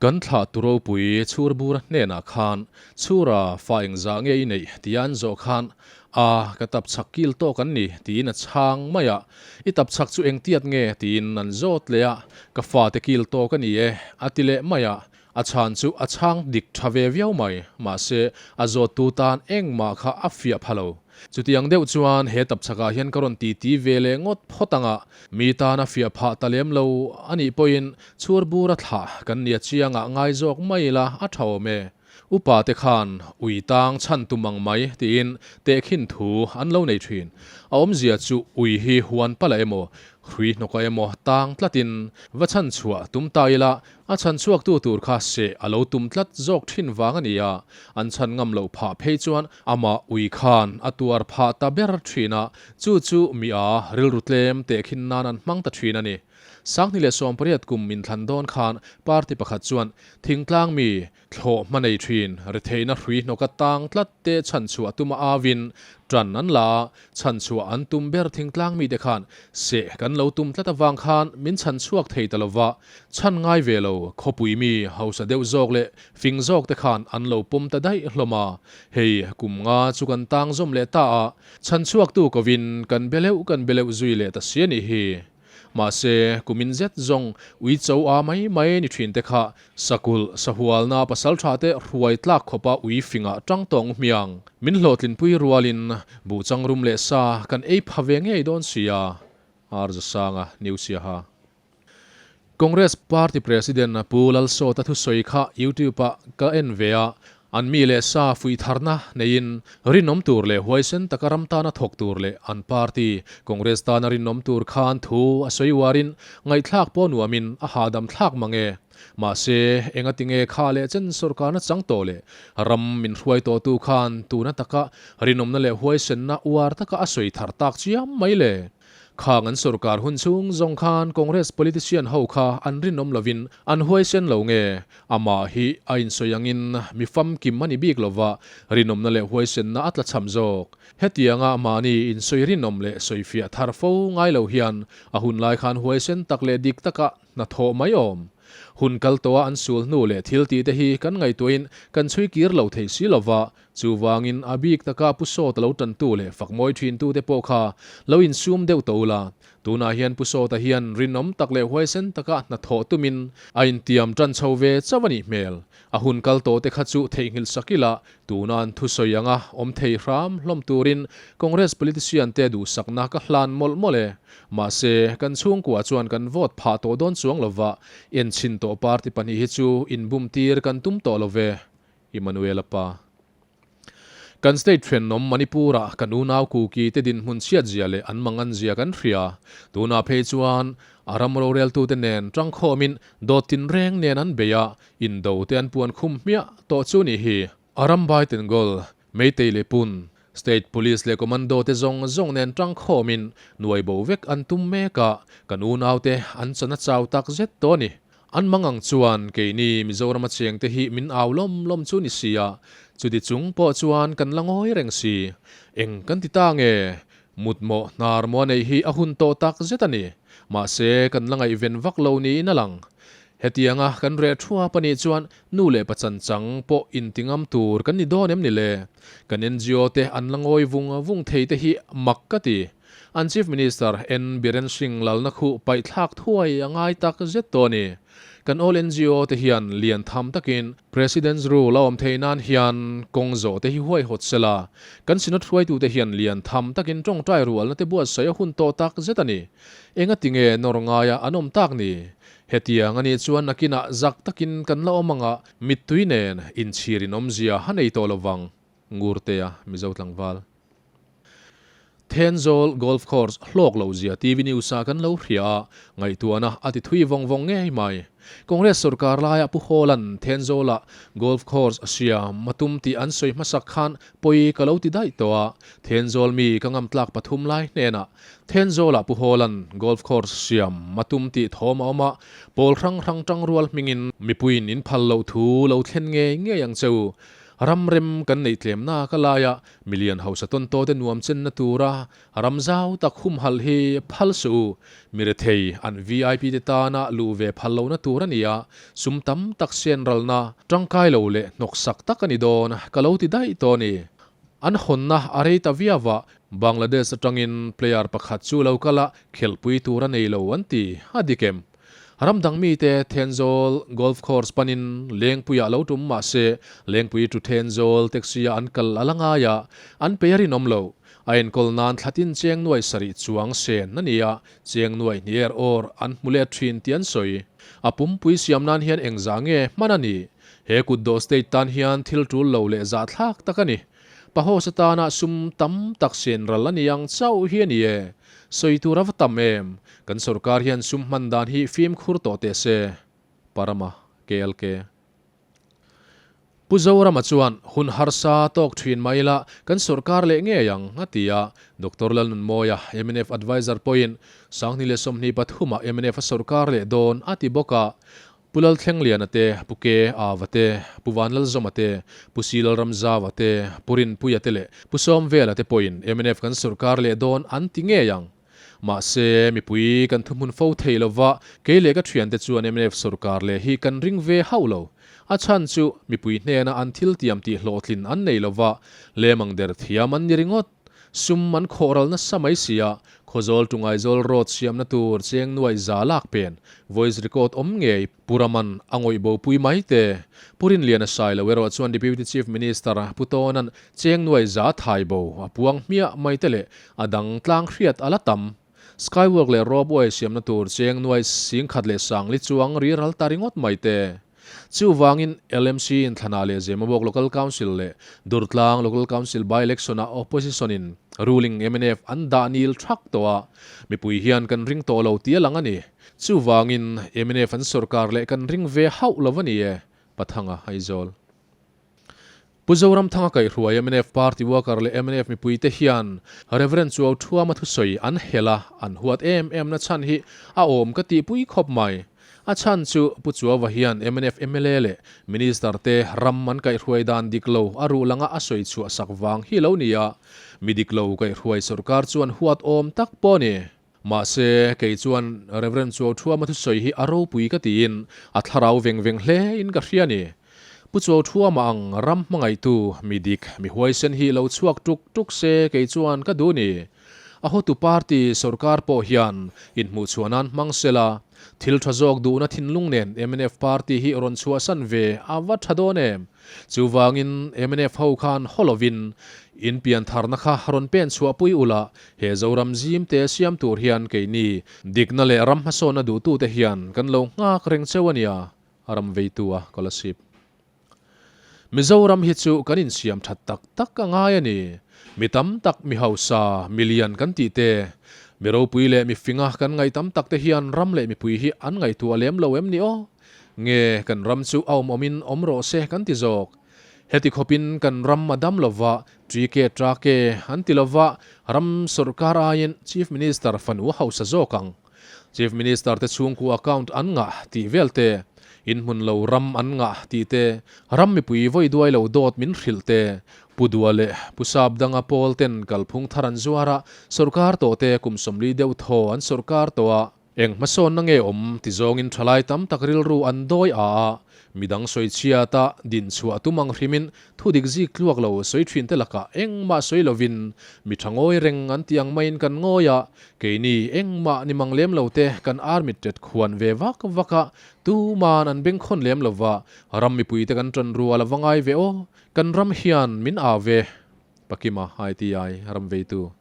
Kan thlah tu ropui Chhurbura hnenah khan, Chhura, fa engzah nge i neih? tia an zawh khan, A, ka tap chak kil tawk an ni, tiin a chhang mai a. I tap chak chu engtiat nge? tiin an zawt leh a, Ka fate kil tawk a ni e, a ti leh mai a. A chhan chu a chhang dik tha ve viau mai, mahse, a zawttu tan engmah kha a fiah pha lo. Chutiang deuh chuan he tapchhakah hian ka rawn titi ve leh ngawt phawt ang a, mi tan a fiah phah ta lem lo a nih pawhin chhur bura thlah kan nia chiangah ngai zawk mai ila a tha awm e. Upa te khan ui tang chhan tum ang mai tiin tehkhin thu an lo nei thin. A awmzia chu ui hi huan pala emaw, hrui hnawka emaw tang tlatin va chhan chhuah tum ta ila A chhan chhuaktu tur kha seh a lo tum tlat zawk thin vang a ni a, an chhan ngam loh phah phei chuan amah ui khan a tuar phah ta ber thin a, chu chu mi a rilru tlem tehkhin nan an hmang ta thin a ni. 2018 kum inthlan dawn khan party pakhat chuan thingtlang mi thlawh hma nei thin retheihna hrui hnawka tang tlat te chhan chhuah tuma avin tan an la a, Chhan chhuah an tum ber thingtlang mite khan seh kan lo tum tlat avang khan min chhan chhuak thei ta lova, chhan ngai ve lo khawpui mi hausa deuh zawk leh fing zawk te khan an lo pawm ta daih hlawm a, hei kum nga chu kan tang zawm leh ta a, chhan chhuaktu kovin kan be leuh kan be leuh zui leh ta si a nih hi. Mahse, kumin zet zawng ui cho a mai mai ni thin te kha Sakulh, sahualna pasaltha te hruai tlak khawpa ui fingah tang tawng hmiang min hlawhtlinpui rualin buhchang rum leh sa kan ei pha ve ngei dawn sia, Arzasanga New Siaha. Congress Party President Pu Lalsawta thusawi kha YouTube-ah ka en ve a, An mi leh sa fuih tharna neiin rinawm tur leh huaisen taka ram tana thawk tur leh an party, Congress tana rinawm tur khan thu a sawi uarin ngaihthlak pawh nuamin a hahdam thlak mang e. Mahse, engatinge kha leh chen sawrkarna chang tawh leh ram min hruai tawhtu khan tuna taka rinawmna leh huaisenna uar taka a sawi thar tak chiam mai le? Khang an sorkar hun chhung zawng khan Congress politician ho kha an rinawm lovin an huaisen lo nge? Amah hi a insawi angin mi famkim a ni bik lova, rinawmna leh huaisenna a tlachham zawk. Hetianga mahni insawi rinawm leh sawifiah thar fo ngai lo hian a hun lai khan huaisen tak leh dik taka hnathawh mai awm. Hun kal tawha an sul hnu leh thil tih te hi kan ngaihtuahin kan chhui kir lo thei si lova, Chuvangin a bik taka Pu Sawta lo tantu leh fakmawi thintute pawh kha lo insum deuh tawh ula. Tunah hian Pu Sawta hian rinawm tak leh huaisen taka hnathawh tumin a intiam tan chho ve chauh a nih hmel. A hun kal tawhte kha chu theihnghilh sak ila, tuna an thusawi anga awm thei hram hlawm turin Congress politician te duhsakna ka hlan mawlh mawlh e. Mahse, kan chhungkua chuan kan vote phah tawh dawn chuang lova, enchhin tawh party pahnih hi chu inbumtir kan tum tawh lo ve. Emmanuel-a pa. Kan state thenawm Manipur-ah kan unau Kuki te dinhmun chhiat zia leh an mangan zia kan hria. Tunah phei chuan a ram roreltute nen tangkhawmin dawt tinreng nen an bei a, indo te an puan khum hmiah tawh chu nih hi. A ram Baitengol, Meitei leh Pun, State Police leh Commando te zawng zawng nen tangkhawmin nuai bo vek an tum mek a, kan unaute an chan a chau tak zet tawh a ni. An mang ang chuan keini Mizorama chengte hi min au lawm lawm chu ni sia, chuti chung pawh chuan kan la ngawi reng si. Eng kan ti ta nge? Mutmawh hnar maw neih hi a hun tawh tak zet a ni. Mahse, kan la ngaihven vak lo niin a lang. Hetianga kan reh thuap a nih chuan nu leh pa chanchang pawh inti ngam tur kan ni dawn em ni le? Kan NGO te an la ngawi vung vung thei te hi mak ka ti. An Chief Minister N Biren Singh lalna khuh paihthlak thuai a ngai tak zet tawh a ni. Kan all NGO te hian lian tham takin President's Rule a awm theih nan hian kawng zawh te hi huaihawt sela, kan Synod hruaitute hian lian tham takin tawngtai rualna te buatsaih a hun tawh tak zet a ni. Engati nge nawr ngaia an awm tak ni? Hetiang a nih chuan nakinah zak takin kan la awm anga mittui nen inchhir inawmzia a nei tawh lovang. Ngurtea Mizo tlangval. Thenzawl Golf Course hlawk loh zia TV News ah kan lo hria a, ngaihtuahna a ti thui vawng vawng ngei mai. Congress sorkar laia Pu Hawla'n Thenzawla Golf Course a siam a tum tih an sawi hmasak khan pawi ka lo ti daih tawh a, Thenzawl mi ka ngam tlak pathum lai hnenah Thenzawla Pu Hawla'n Golf Course siam a tum tih thawm a awm a, pawl hrang hrang tangrual hmingin mipuiin in phal loh thu lo thlen ngei ngei ang che u. Ram rem kan neih tlemna ka laia milian hausa tawn tawte nuam chenna tura ram zau tak humhalh hi phal suh u. Mi rethei an VIP te tana luh ve phal lohna tur a ni a, sum tam tak sen ralna tangkai lo leh hnawksak tak a ni dawn ka lo ti daih tawh a ni. An hawnna a rei ta viau a, Bangladesh atangin player pakhat chu lo kal a, khelhpui tur a nei lo an ti a dik em? Ram dang mite Thenzawl Golf Course panin Lengpuiah lo tum mah se, Lengpui to Thenzawl taxi-a an kal a la ngai a, an pei a rinawm lo. A enkawl nan thlatin cheng nuai sarih chuang sen a ni a, cheng nuai hnier awr an hmu let thin tih an sawi. A pumpui siam nan hian engzah nge hman a ni? He kutdawh state tan hian thil tul lo leh zahthlak tak a ni. Pahosa tana sum tam tak sen ral a ni ang chauh hi a ni e. Sawi tur a va tam em? Kan sorkar hian sum hman dan hi fimkhur tawh teh se. Parama, KLK. Pu Zorama chuan, Hun harsa tawk thin mai ila kan sorkar leh ngei ang, a ti a. Doctor Lalnunmawia, mnf adviser pawhin, 2023 ah mnf a sorkar leh dawn, a ti bawk a. Pu Lalthlengliana te, Pu Ke Ava te, Pu Vanlalzawma te, Pu Silalramzava te, Pu Rinpuia te leh Pu Sawmvela te pawhin mnf kan sorkar leh dawn an ti ngei ang. Mahse, mipui kan thuhmun fo thei lova, kei leh ka thiante chuan mnf sorkar leh hi kan ring ve hauh lo. A chhan chu mipui hnena an thil tiam tih hlawhtlin an nei lova, lemang der thiam an ni ringawt. Sum an khawh ral nasa mai si a, Khawzawl to Ngaizawl road siamna tur cheng nuai za lak pen, voice record awm ngei, Pu Raman a ngawih bo pui mai te. Pu Rinliana Sailo erawh chuan Deputy Chief Minister Pu Tawna'n cheng nuai za thai bo a puang hmiah mai te leh a dang tlang hriat a la tam. Skywalk leh ropeway siamna tur cheng nuai singkhat leh sangli chuang ri ral ta ringawt mai te. Chuvangin LMC in thlanah leh Zemabawk Local Council leh Durtlang Local Council by-election-ah opposition-in ruling mnf an dah nil thak tawh a, mipui hian kan ring tawh lo tih a lang a ni. Chuvangin mnf an sorkar leh kan ring ve hauh lo a ni e, Pathanga Aizawl. Pu Zoramthanga kaihhruai mnf party worker leh mnf mipuite hian Rev. Chuau Thuama thusawi an hel a, an huat em em na chhan hi a awm ka tihpui khawp mai. A chhan chu Pu Chuauva hian mnf mla leh Minister te ram an kaihhruai dan dik lo a ruh langa a sawi chhuah sak vang hi lo ni a, mi dik lo kaihhruai sorkar chuan huat awm tak pawh a ni. Mahse, kei chuan Rev. Chuau Thuama thusawi hi a ropui ka tiin a thlarau veng veng hle in ka hria ni. Pu Chuau Thuama ang ram hmangaihtu, mi dik, mi huaisen hi lo chhuak tuk tuk se kei chuan ka duh ni. A hotu party sorkar pawh hian inhmuhchhuah nan hmang sela, thil tha zawk duhna thinlung nen mnf party hi rawn chhuahsan ve a va tha dawn em? Chuvangin mnf ho khan haw lovin in piantharna kha rawn pen chhuahpui ula, he Zoram zim te siam tur hian keini dikna leh ram hmasawnna duhtute hian kan lo nghak reng cheu a nia, a ram veitu a scholarship. Mizoram hi chu kan insiam that tak tak a ngai a ni. Mi tam tak, mi hausa, mi lian kan tih te, mi ropui leh mi finga kan ngaih tam tak te hian ram leh mipui hi an ngaihtuah lem lo em ni aw? Nge kan ram chu a awm awmin awm rawh se kan ti zawk. Heti khawpin kan ram a dam lova, ṭike ṭake an ti lova, ram sawrkar aiin Chief Minister fanu a hausa zawk ang. Chief Minister te chhungkua account an ngah tih vel te, in hmun lo ram an ngah tih te, ram mipui vawi duai lo dawt min hrilh te, Pu Dua leh Pu Sap danga pawl ten kalphung thar an zuar a, sawrkar tawh te kum 40 deuh thaw an sawrkar tawh a, Eng hmasawnna nge awm ti zawngin thalai tam tak rilru an dawi a a, midang sawi chhiat a, din chhuah tum ang hrimin thu dik zik tluak lo sawi thin te lakah engmah sawi lovin mi tha ngawi reng an tih ang maiin kan ngawi a, keini engmah ni mang lem lo te kan army tet khuan ve vak vak a, tuman an bengkhawn lem lova, ram mipui te kan tan rual a va ngai ve aw, kan ram hian min au ve. Pakima ITI ram veitu.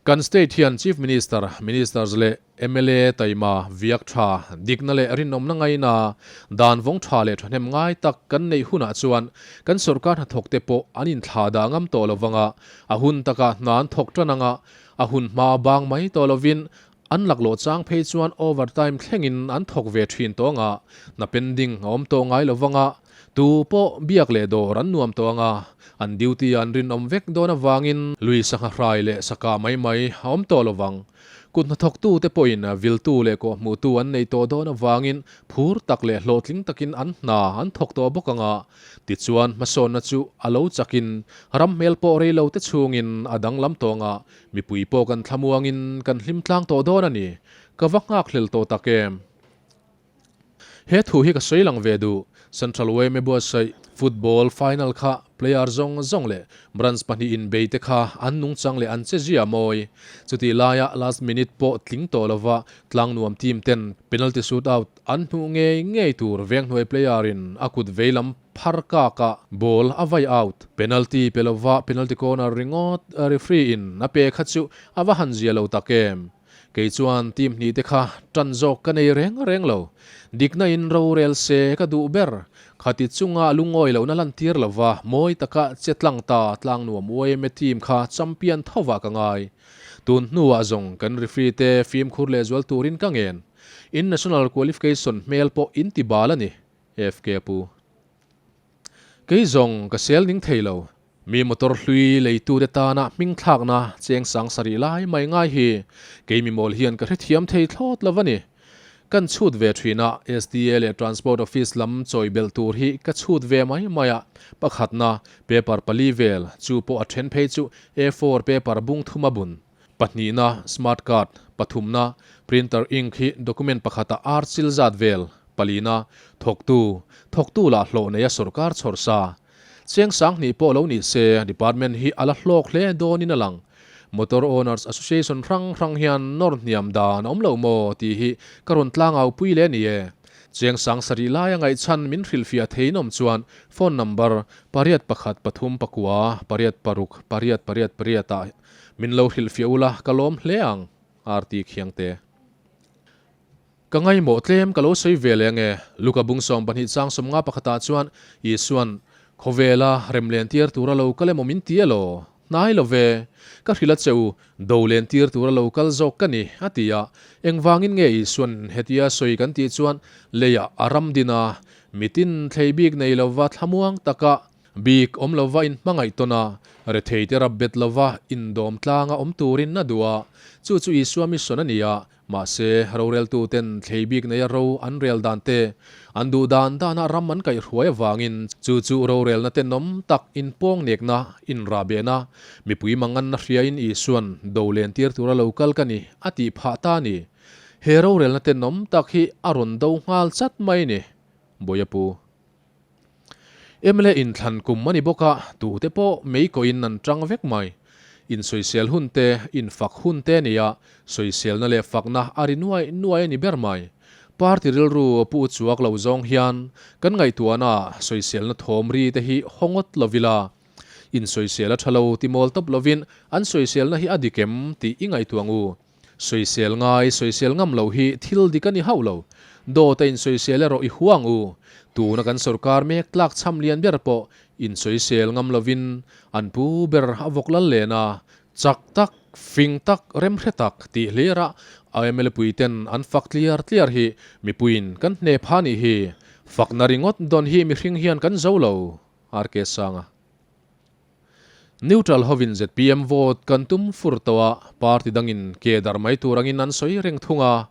Kan state hian Chief Minister, Ministers leh mla taima, viak tha, dikna leh rinawmna ngaina, dan vawng tha leh thahnem ngai tak kan neih hunah chuan kan sorkar hnathawkte pawh an inthla dah ngam tawh lo vanga, a hun takah hna an thawk tan anga, a hun hma bang mai tawh lovin an laklawh chang phei chuan overtime thlengin an thawk ve thin tawh anga, hna pending a awm tawh ngai lo vanga, Tu pawh biak leh dawr an nuam tawh ang a, an duty an rinawm vek dawn avangin lui sangha hrai leh sakah mai mai a awm tawh lovang. Kut hnathawktute pawhin viltu leh kawhhmuhtu an nei tawh dawn avangin phur tak leh hlawhtling takin an hna an thawk tawh bawk ang a. Tichuan, hmasawnna chu a lo chakin ram hmel pawh rei lo te chhungin a danglam tawh ang a, mipui pawh kan thlamuangin kan hlim tlang tawh dawn a ni. Ka va nghakhlel tawh tak em? He thu hi ka sawi lang ve duh. Central yma buatsaih football final kha player zawng zawng leh branch pahnihin bei te kha an nungchang leh an che zia mawi. Chutih laia last minute pawh tling tawh lova tlangnuam team ten penalty shoot out an hmuh ngei ngei tur venghnuai player in a kut veilam phar kak a ball a vai out. Penalty pe lova penalty corner ringawt referee in a pe kha chu a va han zia lo tak em. Kei chuan team hnih te kha tan zawk ka nei reng reng lo. Dikna in rorel se ka duh ber. Khati chunga lungawi lohna lantir lova mawi taka che tlang ta tlang nuam yma team kha champion thovah ka ngai. Tun hnuah zawng kan referee te fimkhur lehzual turin ka ngen. In national qualification hmel pawh in ti bal a ni. FK Pu. Kei zawng ka sel ning thei lo. Mi motor hlui leitute tana hming thlakna cheng sang sarih lai mai ngai hi kei mi mawl hian ka hrethiam thei thlawt lo a ni. Kan chhut ve thin a, SDA leh Transport Office lam chawi belh tur hi ka chhut ve mai mai a, pakhatna paper pali vel, chu pawh a then phei chu A4 paper bung thum a bun. Pahnihna smart card, pathumna printer ink hi document pakhata ar chil zat vel, palina thawktu, thawktu lah hlawh neia sorkar chhawr sa. Cheng sanghnih pawh lo ni se department hi a la hlawk hle dawnin a lang. Motor Owners Association hrang hrang hian nawr hniam dan a awm lo maw tih hi ka rawn tlangau pui leh a ni e. Cheng sang sarih laia ngaihchhan min hrilhfiah thei in awm chuan phone number pariat pakhat pathum pakua pariat paruk pariat pariat pariat ah min lo hrilhfiah ula ka lawm hle ang. RT Khiangte. Ka ngaihmawh tlem ka lo sawi ve leh ange. Luka bung 12 chang 50 pakhatah chuan Isua'n, Khawvela rem len tir tura lo kal emaw min ti elaw? Hnai lo ve. Ka hrilh a che u, do len tir tura lo kal zawk ka ni, a ti a. Engvangin nge Isua'n hetia sawi kan tih chuan leiah a ram din a, mitin thlei bik nei lova thlamuang taka Bik awm lova in hmangaih tawn a, rethei te rap bet lova indawm tlanga awm turin a duh a, chu chu Isua mission a ni a, mahse roreltu ten thlei bik neia ro an rel dan te, an duh dan dana ram an kaihhruai avangin chu chu rorelna tenawm tak inpawng nekna, inrahbehna, mipui manganna hriain Isuan do len tir tura lo kal ka ni a tih phah ta a ni. He rorelna tenawm tak hi a rawn do nghal chat mai a ni. Bawiapu. Mla inthlan kum a ni bawk a, tute pawh mei kawhin an tang vek mai. Insawisel hun te, infak hun te a ni a, sawiselna leh fakna a ri nuai nuai a ni ber mai. Party rilru pu chuak lo zawng hian kan ngaihtuahna ah sawiselna thawm ri te hi haw ngawt lo ila. Insawisel a tha lo ti mawl tawp lovin an sawiselna hi a dik em tih i ngaihtuah ang u. Sawisel ngai, sawisel ngam loh hi thil dik a ni hauh lo. Dawt a insawisel erawh i huang u. Tuna kan sorkar mek tlak chham lian ber pawh insawisel ngam lovin an pu ber a vawk lal len a, chak tak, fing tak, remhre tak tih hlir a mla pui ten an fak tliar tliar hi mipuiin kan hne pha nih hi. Fakna ringawt dawn hi mihring hian kan zo lo. RK Sanga. Neutral hovin zpm vote kan tum fur tawh a, party dangin ke darh mai tur angin an sawi reng thung a.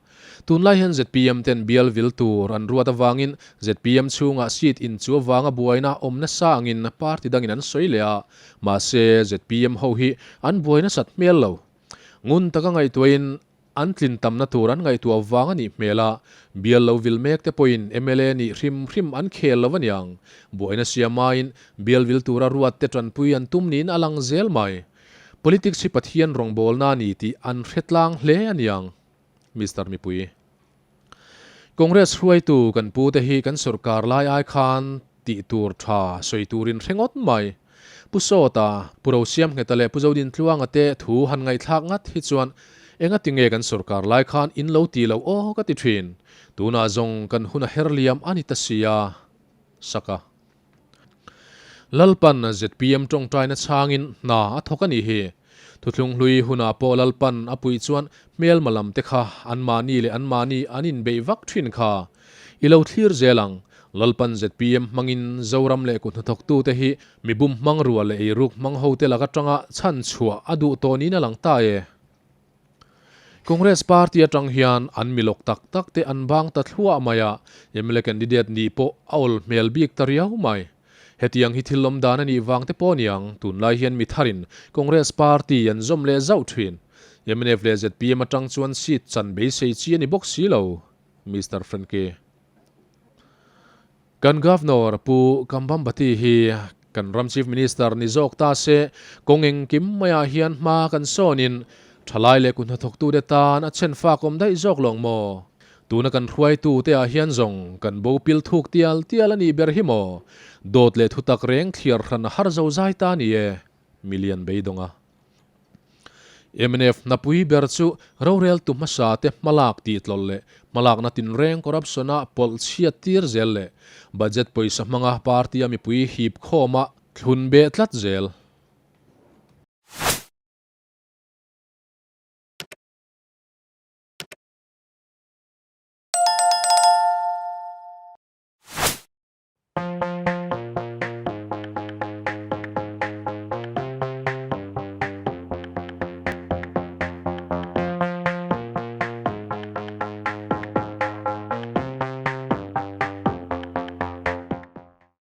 Tunlai hian zpm ten bial vil tur an ruat avangin zpm chhungah seat inchu avanga buaina awm nasa angin party dangin an sawi leh a, mahse zpm ho hi an buai nasat hmel lo. Ngun taka ngaihtuahin An tlin tamna tur an ngaihtuah vang a nih hmel a, bial lo vil mek te pawhin mla nih hrim hrim an khel lo a niang. Buaina siamaiin bial vil tura ruat te tanpui an tum niin a lang zel mai. Politics hi Pathian rawngbawlna a ni tih an hre tlang hle a niang. Mister Mipui. Congress hruaitu kan pu te hi kan sorkar lai ai khan tih tur tha sawi turin hre ngawt mai. Pu Sawta, Pu Rosiamngheta leh Pu Zodintluanga te thu han ngaihthlak ngat hi chuan enga tinge kan sorkar lai khan in lo ti lo aw ka ti thin. Tunah zawng kan hun a her liam a ni ta sia. Saka. Lalpan zpm tawngtaina chhangin hna a thawk a nih hi. Thuthlung hlui hunah pawh Lalpan a puih chuan hmelma lam te kha anmahni leh anmahni an inbeih vak thin kha. I lo thlir zel ang. Lalpan zpm hmangin Zoram leh kuthnathawktute hi mibum hmang rual leh eiruk hmang hote lak atanga chhan chhuah a duh tawh niin a lang ta e. Congress party atang hian an milawk tak tak te an bang ta thluah mai a, mla candidate nih pawh a awl hmel bik ta riau mai. Hetiang hi thil awm dan a nih vang te pawh aniang, tunlai hian mi tharin Congress party an zawm leh zauh thin. Mnf leh zpm atang chuan seat chan beisei chi a ni bawk si lo, Mister Frankie. Kan Governor Pu Kambambati hi kan ram Chief Minister ni zawk ta se, kawng engkim maiah hian hma kan sawnin thalai leh kuthnathawktute tan a chhen fak awm daih zawk lawng maw? Tuna kan hruaitute ah hian zawng kan bo pil thuk tial tial a nih ber hi maw? Dawt leh thutak reng thliar hran a har zo zai ta ni e, milian beidawng a. Mnf hnapui ber chu roreltu hmasa te hmalak tih tlawlh leh hmalakna tinreng corruption-a pawlh chhiat tir zel leh budget pawisa hmanga party-a mipui hip khawma thlun beh tlat zel.